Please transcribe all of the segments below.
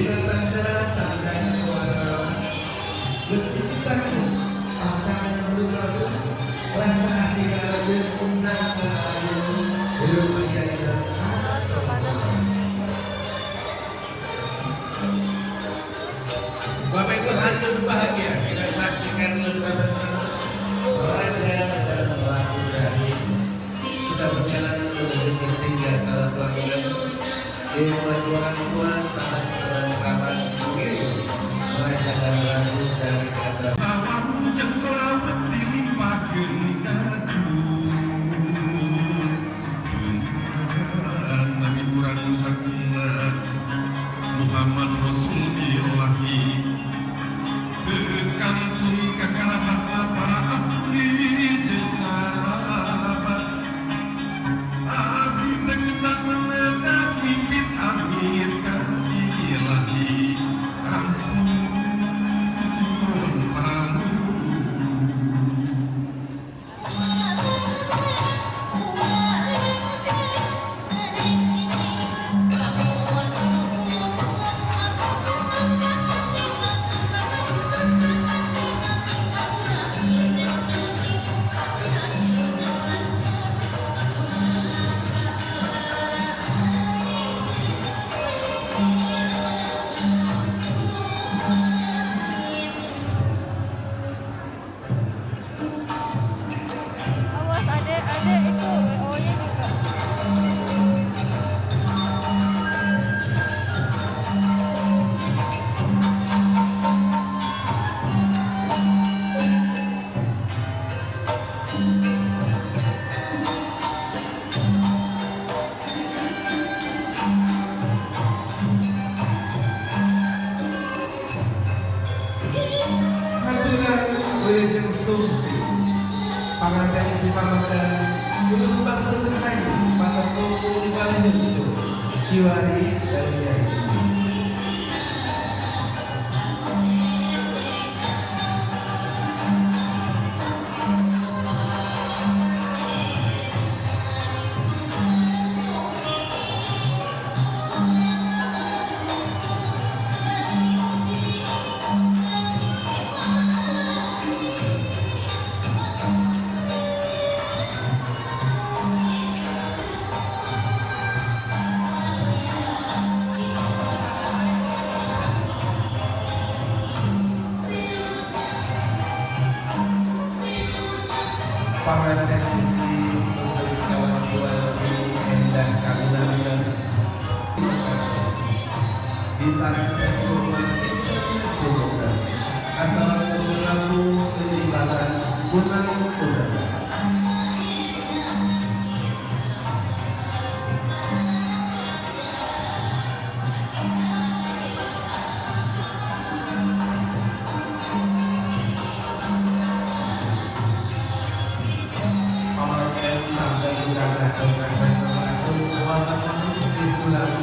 Dina tanda-tanda kekuasaan geus diciptakeun pasangan hidup langsung rasa asih kalageun sang ayu hirup aya dina. Bapak Ibu hadir berbahagia, kita saksikan bersama-sama Raja dan Ratu Syahid sudah berjalan menuju ke singgasana pelaminan. Ibu orang tua sahabat dan kerabat mengiring Raja dan Ratu Syahid ke atas. Salam jeung selawat dilimpahkeun ka junjungan Nabi urang sagungna Muhammad Rasulillahi, kantun ka karabatna, para ahli jeung sahabat. Abdi teh kedah menegak mimit amit ka Ilahi. Ampun pramu. Awas adek, adek itu WO-nya juga. Haturan wilujeng sumping panganten istri pameget tulus baktos rahayu patepung paling kiwari dari Nyai. Panganten istri nutulis kawan kiwari endah kawinangan di tangan rumah. Assalamualaikum warahmatullahi wabarakatuh. Pamanten sampai juga datang kasih sudah di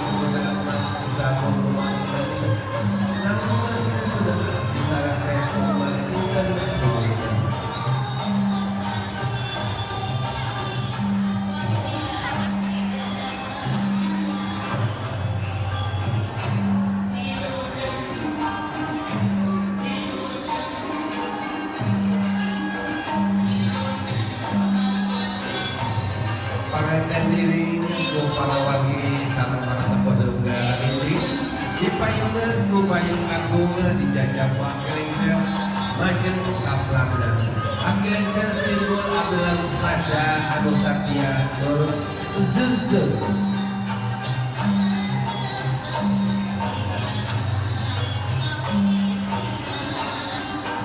Panganten diri ku para wargi sareng para sepuh istri dipayungan ku payung agung dijajah ku Aki Lengser majeng kaplangna. Aki Lengser simbol adalah raja anu satia nurut zeuzeu.